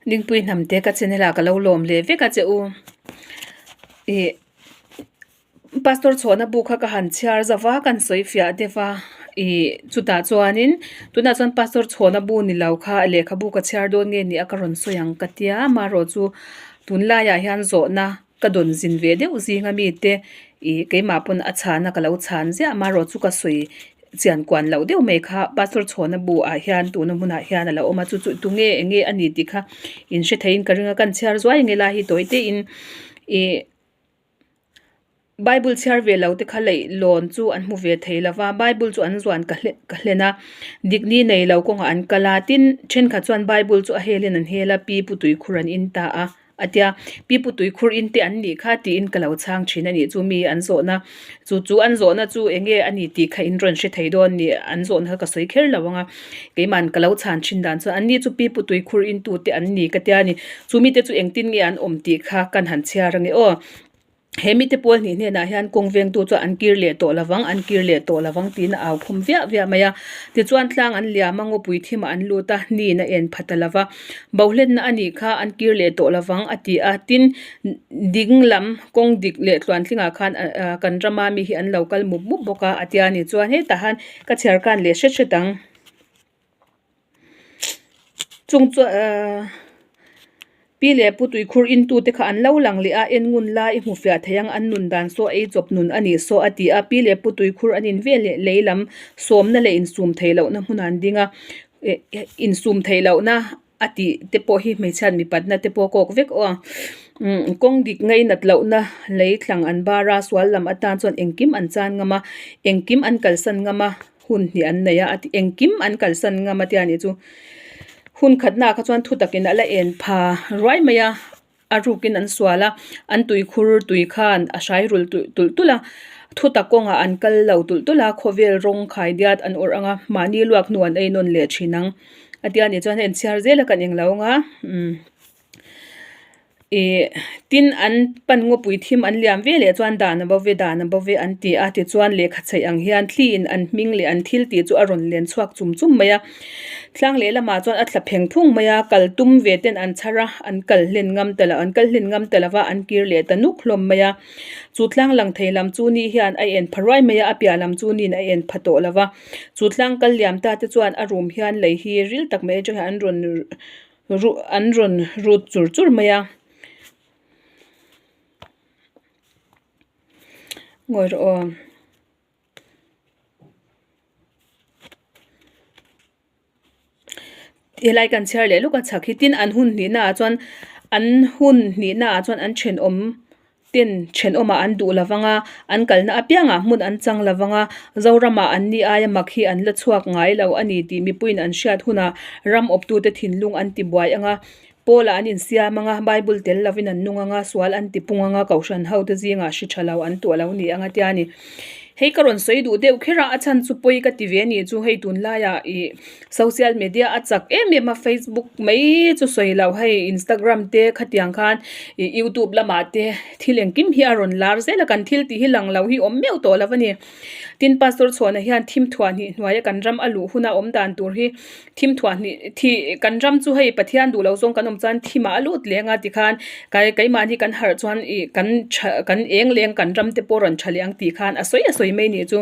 Dingpui hnamte ka channel ah ka lo lawm leh vek a che u. Ih Pastor chhuahna bu kha ka han chhiar zauh va kan sawi fiah deuh va ih chutah chuanin tunah chuan Pastor chhuahna bu ni lo kha lehkhabu ka chhiar dawn nge ni a ka rawn sawi ang ka tia amaherawh chu tunlaiah hian zawhna ka dawn zin ve deuh zinga mite ih keimah pawn a chhana ka lo chhan ziah amaherawh chu ka sawi chian kuan loh deuh mai kha Pastor chhuahna bu ah hian tuna hmunah hian a lo awm a chu chu tunge enge a ni tih kha in hre theiin ka ring a kan chhiar zuai nge lai hi tawi te in ih. Bible chhiar ve lo te kha leih lawn chu an hmu ve thei lo va, Bible chu an zuan ka hle ka hlen a, dikni nei lo kawngah an kal a, tin thenkhat chuan Bible chu a helin an hel a, pi pu tuikhur an in ta a, a tia, pi pu tuikhur in te an nih kha tiin ka lo chhang thin a nih chu mi an zawhna chu chu an zawhna chu eng nge a ni tih kha in rawn hre thei dawn ni an zawhna kha ka sawi kher lo ang a, keimahn ka lo chhan thin dan chuan an ni chu pi pu tuikhur in tu te an ni ka tia ni. Chu mite chu engtin nge an awm tih kha kan han chhiar ange aw. He mite pawl hnih hnenah hian kawng vengtu chuan an kir leh tawh lovang, an kir leh tawh lovang tiin a au khum viah viah mai a. Tichuan tlang an liam a, ngawpui thimah an lut a, niin a en pha ta lova. Bohlenna a nih kha an kir leh tawh lovang a ti a, tin ding lam kawng dik leh tluantlingah khan kan rama mi hi an lo kal mup mup bawk a, a tia a ni. Chuan hetah han ka chhiar khan leh hret hret ang. Chung chu ahh pi leh pu tuikhur in tu te kha an lo lang leh a en ngun lai i hmu fiah thei ang an nun dan saw ei chawp nun a nih saw a ti a pi leh pu tuikhur an in vel leh lei lam sawmna leh insum theih lohna hmunah an ding a eh insum theih lohna a tih te pawh hi hmeichhiat mipatna te pawh a kawk vek aw a umm kawng dik ngainat lohna lei thlang an bar a sual lam atan chuan engkim an chan ngam a engkim an kalsan ngam a. Hun hnih an nei a, a ti engkim an kalsan ngam a tia nih chu. Hun khatnaah kha chuan thutakin a la en pha ruai mai a, a rukin an sual a, an tuikhur tui khan a hrai rul tulh tulh tulh a, thutak kawngah an kal lo tulh tulh a, khawvel rawng khai diat an awrh ang a, mahni luak hnu an ei nawn leh thin ang a tia nih chuan hei an chhiar zel a kan englo ang a umm. Ih tin an pan ngawpui thim an liam ve leh chuan dan a bo ve dan a bo ve an ti a tichuan lehkha chheih ang hian thliin an hming leh an thil tih chu a rawn len chhuak chum chum mai a tlang leh lamah chuan a thla pheng phung mai a kal tum ve ten an chhar a an kal hlen ngam ta lo an kal hlen ngam ta lo va an kir leh ta nuk hlawm mai a chu tlang lang thei lam chu ni hian a en pha ruai mai a a piah lam chu niin a en pha tawh lo va chu tlang kal liam ta te chuan a room hian lei hi ril tak mai atang hian an rawn Ruh an rawn rut chur chur mai a. Ngawi rawh aw. Helai kan chhiar leh lawk a chhak hi tin an hun hnihna ah chuan an hun hnihna ah chuan an thenawm ten thenawmah an duh lo vang a, an kalna apiangah hmun an chang lo vang a, Zoramah an ni aia mak hi an la chhuak ngai lo a ni tih mipuiin an hriat hunah ram awptute thinlung an ti buai ang a, Paula an insiam ang a, Bible tel lovin an nung ang a, sual an ti pung ang a, Kohhran hote zingah hri tha lo an tuah lo ni ang a tia ni. Hei ka rawn sawi duh deuh kher a, a chhan chu pawi ka ti ve a nih chu hei tunlaiah ih Social media a chak em em a Facebook mai chu sawi loh hei Instagram te khatiang khan ih youtube lamah te thil engkim hi a rawn lar zel a kan thil tih hi lang lo hi awm meuh tawh lo a ni. Tin Pastor Chhuana hian thim thuah hnih hnuaia kan ram a luh huna awm dan tur hi thim thuah hnih thi kan ram chu hei Pathian duh lo zawng kan awm chuan thimah a lut leng a tikhan keimahni kan harh chuan ih kan tha kan eng leng kan ram te pawh rawn tha leh ang tih khan a sawi a sawi mai nih chu.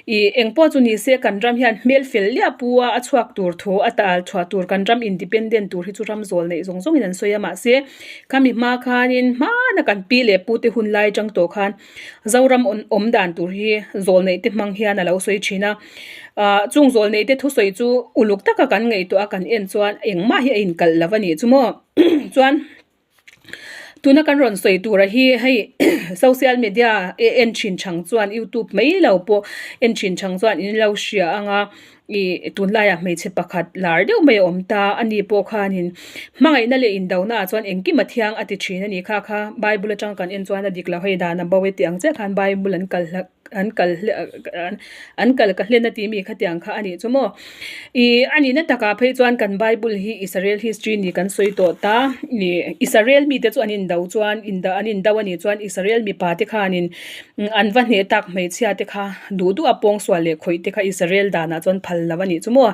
Ih eng pawh chu ni se kan ram hian hmel fel liah pu a a chhuak tur thu a tal chhuah tur kan ram independent tur hi chu ram zawl neih zawng zawngin an sawi a mahse khami hma khanin hmana kan pi leh pu te hun lai atang tawh khan Zoram awm dan tur hi zawl neih te hmang hian a lo sawi thin a ah chung zawl neih te thusawi chu uluk taka kan ngaihtuah a kan en chuan engmah hi a inkalh lo a nih chu maw chuan. Tuna kan rawn sawi tura hi hei social media e en thin chang chuan youtube mai lo pawh en thin chang chuan in lo hria ang a ih tunlaiah hmeichhe pakhat lar deuh mai a awm ta a ni pawh khanin hmangaihna leh indona ah chuan engkim a thiang a ti thin a ni kha kha bible atang kan en chuan a dik lo hei dan a bo e tih ang chiah khan bible an kal hlak. an kal an kal ka hlen a tih mi khatiang kha a nih chu maw. Ih a nihna takah phei chuan kan bible hi Israel history ni kan sawi tawh ta ih Israel mite chu an indo chuan indo an indo a nih chuan Israel mipa te khanin an va hneh tak hmeichhia te kha duh duh a pawngsual leh khawih te kha Israel danah chuan phal lo a nih chu maw.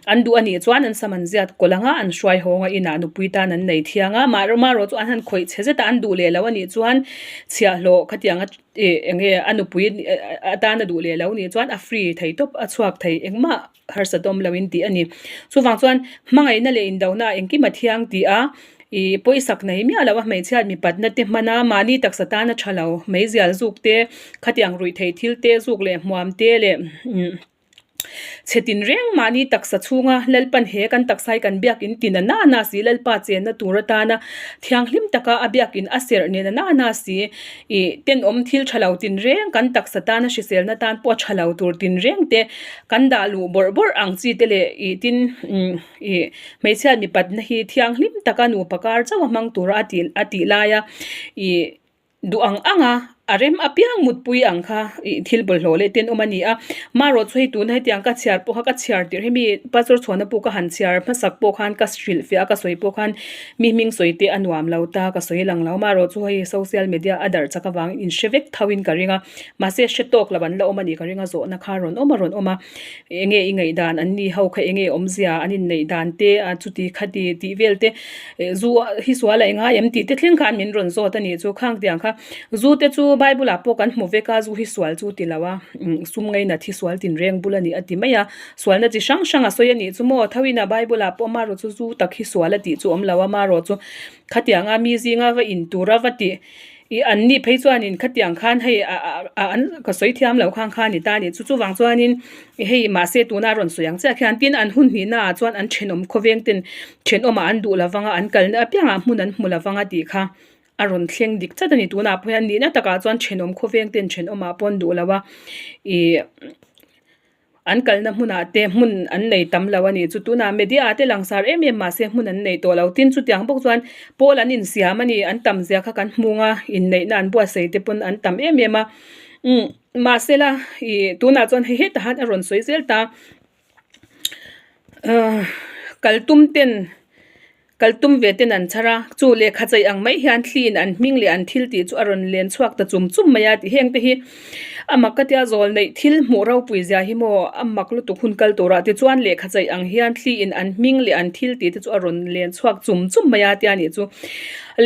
An duh a nih chuan an sam an ziat kawlh ang a, an hruai hawng a inah nupui tan an nei thiang a, mah erawh chu an han khawih chhe zet a an duh leh lo a nih chuan chhiahhlawh khatiang a ih eng nge a nupui atan a duh leh lo nih chuan a free thei tawp a chhuak thei engmah harsat awm loin tih a ni. Chuvang chuan hmangaihna leh indona engkim a thiang tih a ih pawisak nei miah lo a hmeichhiat mipatna te hman a mahni taksa tan a tha lo meizial zuk te khatiang ruih theih thil te zuk leh hmuam te leh umm. Chhe tin reng mahni taksa chhunga Lalpan he kan taksa hi kan biakin tin a nana si, Lalpa chenna tur atana thianghlim taka a biakin a serh nen a nana si, ih tenawm thil tha lo tin reng kan taksa tana hriselna tan pawh a tha lo tur tin reng te kan dah luh bawrh bawrh ang chi te leh ih tin umm ih hmeichhia mipatna hi thianghlim taka nupa kar chauh a hmang tura a tih a tih laia ih. Duh ang ang a, a rem apiang mutpui ang kha ih thil bawlhhlawh leh tenawm a ni a. Marawh chu hei tuna hetiang ka chhiar pawh kha ka chhiar tirh hi mi Pastor Chhuana pawh ka han chhiar hmasak pawh khan ka hrilh fiah a ka sawi pawh khan mi hming sawi te a nuam lo ta ka sawi lang lo. Marawh chu hei social media a darh chak avangin in hre vek tho in ka ring a. Mahse hre tawk lo an la awm a nih ka ring a zawhna kha a rawn awm a rawn awm a. Eng nge i ngaihdan an ni ho kha eng nge awmzia an inneih dan te a chuti khati tih vel te. Zu hi sual a engai em tih te thleng khan min rawn zawt a nih chu khang tiang kha zu te chu bible ah pawh kan hmu vek a zu hi sual chu ti lo a sum ngainat hi sual tin reng bul a ni a ti mai a sualna chi hrang hrang a sawi a nih chu maw tho in a bible ah pawh amarawh chu zu tak hi sual a tih chu awm lo a amarawh chu khatiang a mi zinga va in tur a va tih Ih an nih phei chuanin khatiang khan hei ah an ka sawi thiam lo khang kha a ni ta a ni chu chuvang chuanin hei mahse tuna a rawn sawi ang chiah khian tin an hun hnihna ah chuan an thenawm khawveng ten thenawmah an duh lovang a an kalna apiangah hmun an hmu lovang a tih kha a rawn thleng dik chat a ni tunah pawh hian nihna takah chuan thenawm khawveng ten thenawmah pawh an duh lo a ih. An kalna hmunah te hmun an nei tam lo a nih chu. Tunah media ah te langsar em em mahse hmun an nei tawh lo. Tin chutiang bawk chuan pawl an insiam a ni. An tam zia kha kan hmung a, inneihna an buatsaih te pawn an tam em em a. Umm mahsela ih tunah chuan hei hetah hian a rawn sawi zel ta. Ahh kal tum ten. Kal tum ve ten an chhar a, chu lehkha chei ang mai hian thliin an hming leh an thil tih chu a rawn len chhuak ta chum chum mai a tih heng te hi a mak ka tia zawl neih thil hmuh ropui zia hi maw a mak lutuk hun kal turah tichuan lehkha chei ang hian thliin an hming leh an thil tih te chu a rawn len chhuak chum chum mai a tia nih chu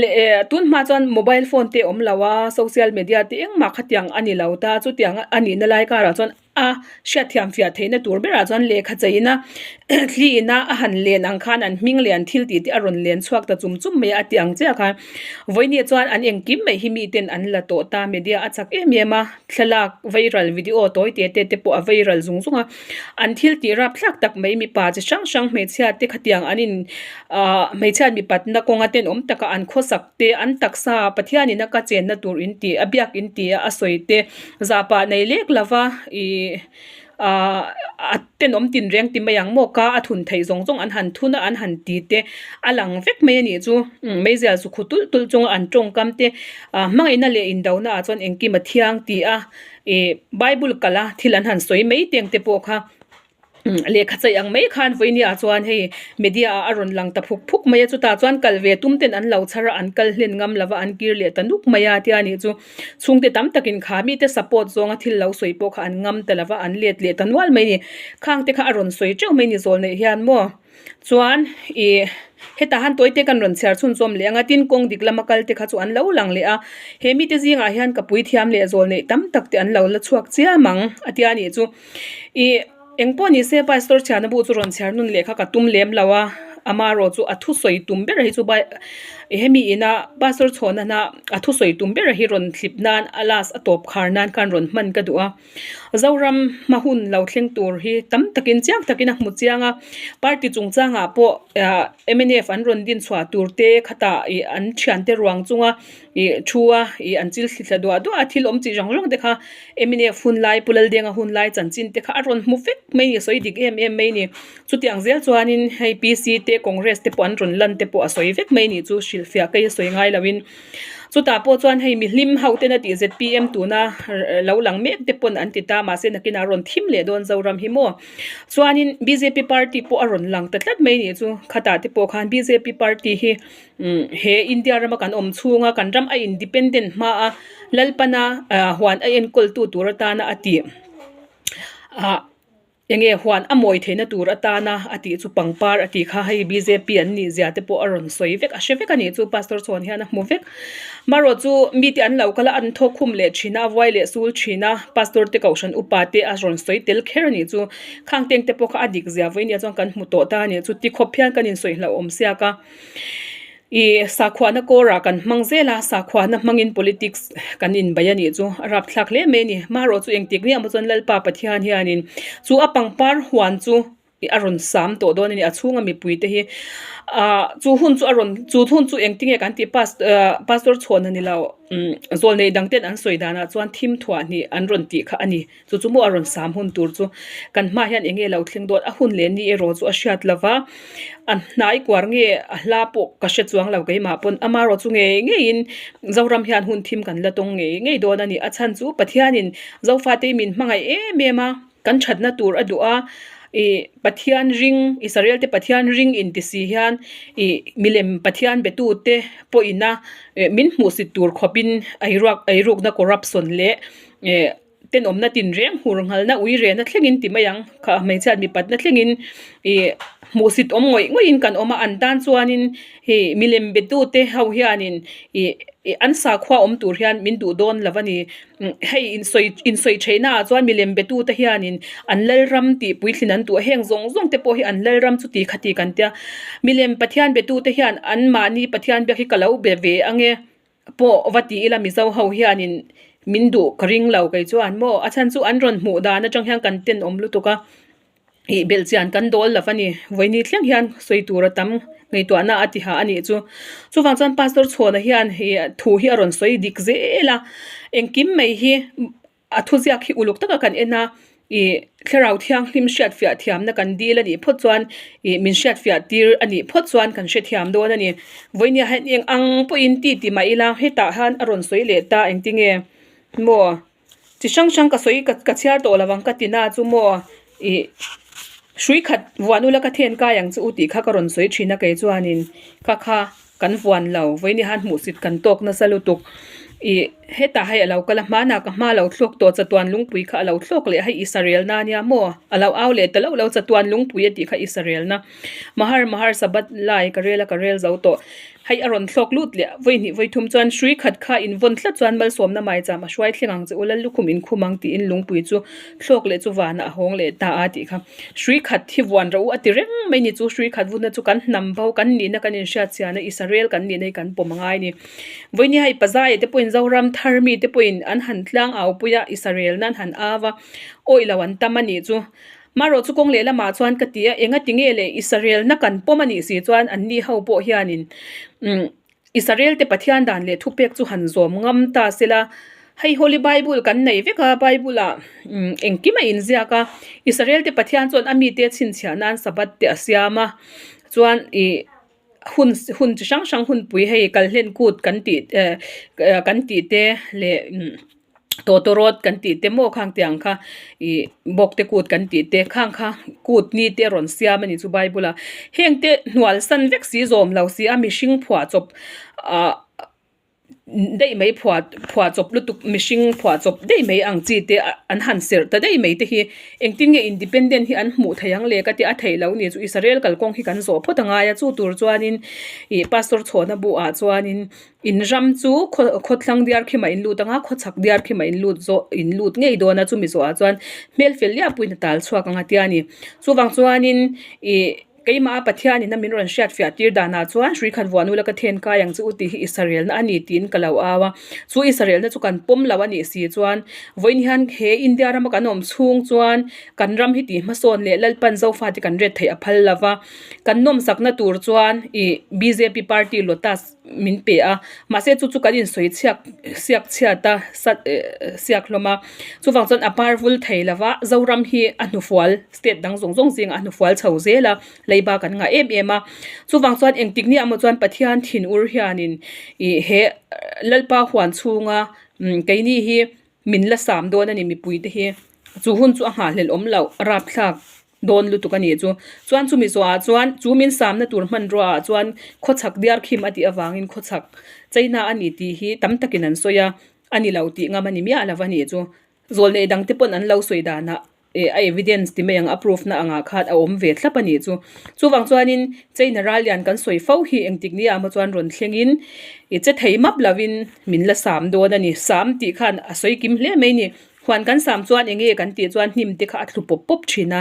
leh eh tun hma chuan mobile phone te awm lo a social media te engmah khatiang a ni lo ta chutiang a nihna lai karah chuan. A hriatthiam fiah theihna tur berah chuan lehkha cheina thliina a han len ang khan an hming leh an thil tih te a rawn len chhuak ta chum chum mai a a ti ang chiah khan vawinia chuan an engkim mai hi miten an la tawh ta media a chak em em a thlalak viral video tawi te te te pawh a viral zung zung a an thil tih rapthlak tak mai mipa chi hrang hrang hmeichhia te khatiang an in ahh hmeichhia mipatna kawnga tenawm taka an khawsak te an taksa Pathianin a ka chenna tur in tih a biak in tih a a sawi te. Zahpah nei lek lova ih ah a tenawm tinreng ti mai ang maw ka a thun theih zawng zawng an han thun a an han ti te a lang vek mai a nih chu meizial zu khu tulh tulh chunga an tawngkam te ah hmangaihna leh indona ah chuan engkim a thiang ti a ih bible kala thil an han sawi mai teng te pawh kha. Lehkha chaih ang mai khan vawinia chuan hei media ah a rawn lang ta phuk phuk mai a chutah chuan kal ve tum ten an lo chhar a an kal hlen ngam lova an kir leh ta nuk mai a tia nih chu chhungte tam takin kha mite support zawnga thil lo sawi pawh kha an ngam ta lova an let leh ta nual mai a ni khang te kha a rawn sawi teuh mai a ni zawl neih hian maw chuan ih hetah han tawi te kan rawn chhiar chhunzawm leh ang a tin kawng dik lama kal te kha chu an lo lang leh a he mite zingah hian ka puithiam leh zawl neih tam tak te an lo la chhuak chiam ang a tia nih chu. Ih engpawh ni se pastor chhiarna bu chu rawn chhiar nun leh kha ka tum lem lo a amarawh chu a thusawi tum ber hi chu bai hemi ina pastor chhuahna hna a thusawi tum ber hi rawn thlip nan a last a tawp khar nan khan rawn hman ka duh a Zoram hma hun lo thleng tur hi tam takin chiang takin a hmu chiang a party chungchangah pawh ah mnf an rawn din chhuah tur te khatah ih an thiante ruang chunga ih thu a ih an chil thli thla duah duah a thil awm chi zawng zawng te kha mnf hun lai Pu Laldenga hun lai chanchin te kha a rawn hmu vek mai a ni a sawi dik em em mai a ni chutiang zel chuanin hei P C te Congress te pawh an rawn lan te pawh a sawi vek mai a ni chu hrilhfiah ka hi a sawi ngai loin. Chutah pawh chuan hei mihlim ho ten a tih zpm tuna lo lang mek te pawn an ti ta mahse nakinah a rawn thim leh dawn Zoram hi maw. Chuanin bjp party pawh a rawn lang ta tlat mai nih chu khatah te pawh khan bjp party hi umm he India rama kan awm chhunga kan ram a independent hma a Lalpana ah huan a enkawl tu tur atana a tih ah Enge huan a mawi theihna tur atana a tih chu pangpar a tih kha hei bjp an nih zia te pawh a rawn sawi vek a hre vek a nih chu pastor chhawn hian a hmu vek marawh chu mite an lo kal a an thaw khum leh thin a a vuai leh sul thin a pastor te kohhran upa te a rawn sawi tel kher a nih chu khang teng te pawh kha a dik zia vawinia chuan kan hmu tawh ta a nih chu tikhawp hian kan insawi hlauhawm siak a. Ih sakhuana kawrah kan hmang zel a, sakhuana hmangin politics kan inbeih a nih chu a rapthlak hle mai a ni. Marawh chu engtik ni ah chuan Lalpa Pathian hianin chu a pangpar huan chu ih a rawn sam tawh dawn a ni a chhunga mipui te hi ah chu hun chu a rawn chu hun chu engtinge kan tih pas ah pastor chhuahna ni lo umm zawlnei dang ten an sawi danah chuan thim thuah hnih an rawn tih kha a ni. Chu chu maw a rawn sam hun tur chu kan hma hian eng nge lo thleng dawn a hun leh ni erawh chu a hriat lo va a hnai kuar nge a hla pawh ka hre chuang lo keimah pawn amaherawh chu ngei ngeiin Zoram hian hun thim kan la tawng ngei ngei dawn a ni a chhan chu Pathianin Zofate min hmangaih em em a kan thatna tur a duh a ih Pathian ring Israel te Pathian ring inti si hian ih milem Pathian be tute pawhin a min hmuhsit tur khawpin eiruak eirukna corruption leh eh. Tenawmna tinreng hur nghalna ui rena thlengin ti mai ang kha hmeichhiat mipatna thlengin ih hmuhsit awm ngawih ngawih in kan awm a an tan chuanin hei milem be tute ho hianin ih ih an sakhua awm tur hian min duh dawn lo a ni hei insawi insawi theihna ah chuan milem be tute hianin an lalram tih puitlin an duh a heng zawng zawng te pawh hi an lalram chu ti kha ti kan tia milem Pathian be tute hian anmahni Pathian biak hi ka lo be ve ang e. Pawh va ti ila Mizo ho hianin min duh ka ring lo kei chuan maw a chhan chu an rawn hmuh dan atang hian kan tenawm lutuk a ih belh chian kan dawl lo a ni vawiini thleng hian sawi tur a tam ngaihtuahna a ti hah a nih chu chuvang chuan pastor chhuana hian ih thu hi a rawn sawi dik zel a engkim mai hi. A thuziak hi uluk taka kan en a, ih thlarau thianghlim hriatfiah thiamna kan dil a nih phawt chuan ih min hriatfiah tir a nih phawt chuan kan hrethiam dawn a ni. Vawinia hian eng ang pawhin ti ti mah ila hetah hian a rawn sawi leh ta engtinge maw chi hrang hrang ka sawi ka chhiar tawh lo ang ka ti na chu maw ih hrui khat vuan ula ka then kai ang chu u tih kha ka rawn sawi thin a kei chuanin kha kha. Kan vuan lo, vawiin hian hmuhsit kan tawk nasa lutuk. Ih, hetah hei a lo kal a, hmanah ka hma lo thlawk tawh, chatuan lungpui kha a lo thlawk leh a, hei Israel-na ania maw? A lo au leh ta loh lo, chatuan lungpui a tih kha Israel-na. Mahar mahar Sabbath lai ka rel a, ka rel zo tawh. Hei a rawn thlawk lut leh vawi hnih vawi thum chuan hrui khat kha invawn tlat chuan malsawmna maicham a hruai thleng ang che u, Lallukhum inkhum ang tiin lungpui chu thlawk leh chu vanah a hawng leh ta a tih kha. Hrui khat hi vuan rawh u a ti reng mai ni chu hrui khat vunna chu kan hnam bo kan nihna kan inhriat chian a Israel kan nihna hi kan pawm a ngai a ni. Vawinia hei Pazaia te pawhin Zoram thar mi te pawhin an han tlang au pui a Israel nan han au a awih lo an tam a nih chu. Marawh chu kawng leh lamah chuan ka ti a enga ti nge le Israel na kan pawm a nih si chuan an ni ho pawh hianin umm Israel te Pathian dan leh thupek chu han zawm ngam ta sela, hei Holy Bible kan nei vek a, Bible ah engkim a inziak a, Israel te Pathian chuan a mite chhinchhiah nan Sabbath te a siam a, chuan ih hun hun chi hrang hrang hunpui hei kalhlen kut kan tih eh kan tih te leh. Tawtawrawt kan tih te maw khang tiang kha ih bawk te kut kan tih te khang kha kut ni te a rawn siam a ni chu bible a heng te hnual san vek si zawm lo si a mihring phuah chawp ah daih mai phuah phuah chawp lutuk mihring phuah chawp daih mai ang chi te an han serh ta daih mai te hi engtin nge independent hi an hmuh theih ang le ka ti a theih loh ni chu Israel kalkawng hi kan zawh phawt a ngai a chu tur chuanin ih pastor chhuahna bu ah chuanin. In ram chu khaw khawthlang diar khimah in lut anga khawchhak diar khimah in lut zawh in lut ngei dawn a chumi zawhah chuan hmel fel liahpuiin a tal chhuak ang a tia a ni. Chuvang chuanin ih keimah a Pathianin a min rawn hriat fiah tir danah chuan hrui khat vuah nula ka then kai ang che u tih hi Israelna a ni tiin ka lo au a. Chu Israelna chu kan pawm lo a nih si chuan vawiin hian he India rama kan awm chhung chuan kan ram hi tih hmasawn leh Lalpan Zofate kan ret theih a phal lo va. Kan nawmsakna tur chuan ih bjp party lotus min pe a mahse chu chu kan insawi chhiak siak chhiat a sat eh siak hlawm a chuvang chuan a par vul thei lo va Zoram hi a hnufual state dang zawng zawng zingah a hnufual chho zel a. Leiba kan ngah em em a. Chuvang chuan engtik ni ah maw chuan Pathian thinur hianin ih he Lalpa huan chhunga keini hi min la sam dawn a ni mipui te hi. Chu hun chu a nghahhlelh awm loh a rapthlak dawn lutuk a nih chu. Chuan chumi zawhah chuan chu min samna tur hmanrua ah chuan khawchhak diar khim a tih avangin khawchhak China a ni tih hi tam takin an sawi a, a ni lo tih ngam a ni miah lo a nih chu. Zawlnei dangte pawn an lo sawi danah eh a evidence ti mai ang a proof na angah khan a awm ve thlap a nih chu. Chuvang chuanin China ral lian kan sawi fo hi engtik ni ah maw chuan rawn thlengin i che thei map lovin min la sam dawn a ni. Sam tih khan a sawi kim hle mai a ni. Huan kan sam chuan eng nge kan tih chuan hnim te kha a thlu pawp pawp thin a,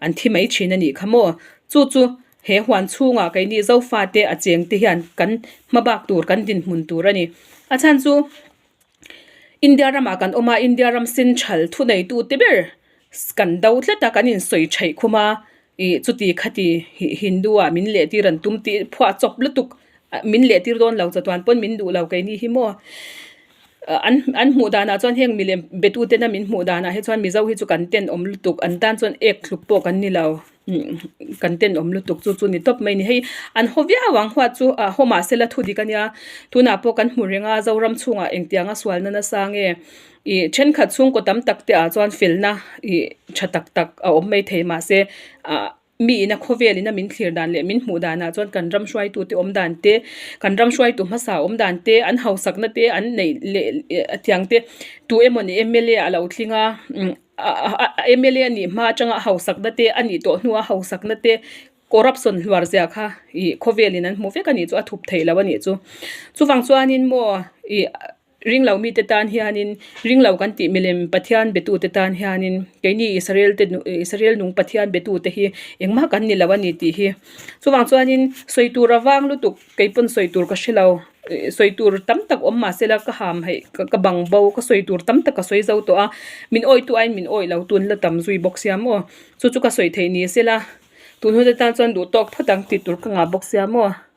an thi mai thin a nih kha maw. Chu chu he huan chhungah keini Zofate a cheng te hian kan hma bak tur kan dinhmun tur a ni. A chhan chu India ramah kan awm a, India ram central thuneitu te ber kan do tlat a, kan insawi theih khum a, ih chuti khati Hindu ah min leh tir an tum tih phuah chawp lutuk min leh tir dawn lo chatuan pawn min duh lo keini hi maw an an hmuh danah chuan heng milem betu tena min hmuh danah hi chuan Mizo hi chu kan tenawm lutuk an tan chuan ek thluk pawh kan ni lo. Kan tenawm lutuk chu chu ni tawp mai a ni. Hei an haw viau ang huat chu ah haw mahsela thu dik a nia. Tunah pawh kan hmu reng a Zoram chhungah engtianga sualna nasa nge ih thenkhat chhungkaw tam tak te ah chuan felna ih tha tak tak a awm mai thei mahse ah mi ina khawvel ina min thlir dan leh min hmuh danah chuan kan ram hruaitu te awm dan te kan ram hruaitu hmasa awm dan te an hausakna te an neih leh tiang te tu emawni mla a lo tling a umm. Mla a nih hma atanga a hausakna te a nih tawh hnua a hausakna te corruption hluar zia kha ih khawvelin an hmu vek a nih chu a thup theih loh a nih chu. Chuvang chuanin maw ih ringlo mite tan hianin ringlo kan tih milem Pathian betute tan hianin keini Israel te Israel nung Pathian betute hi engmah kan ni lo a ni tih hi. Chuvang chuanin sawi tur avang lutuk. Kei pawn sawi tur ka hre lo, sawi tur tam tak awm mah sela ka ham hei ka bang bo ka sawi tur tam tak ka sawi zo tawh a, min awih tu aiin min awih lo tun la tam zui bawk sia maw, chu chu ka sawi theih ni sela tun hun atan chuan duh tawk phawt ang tih tur ka ngah bawk sia maw.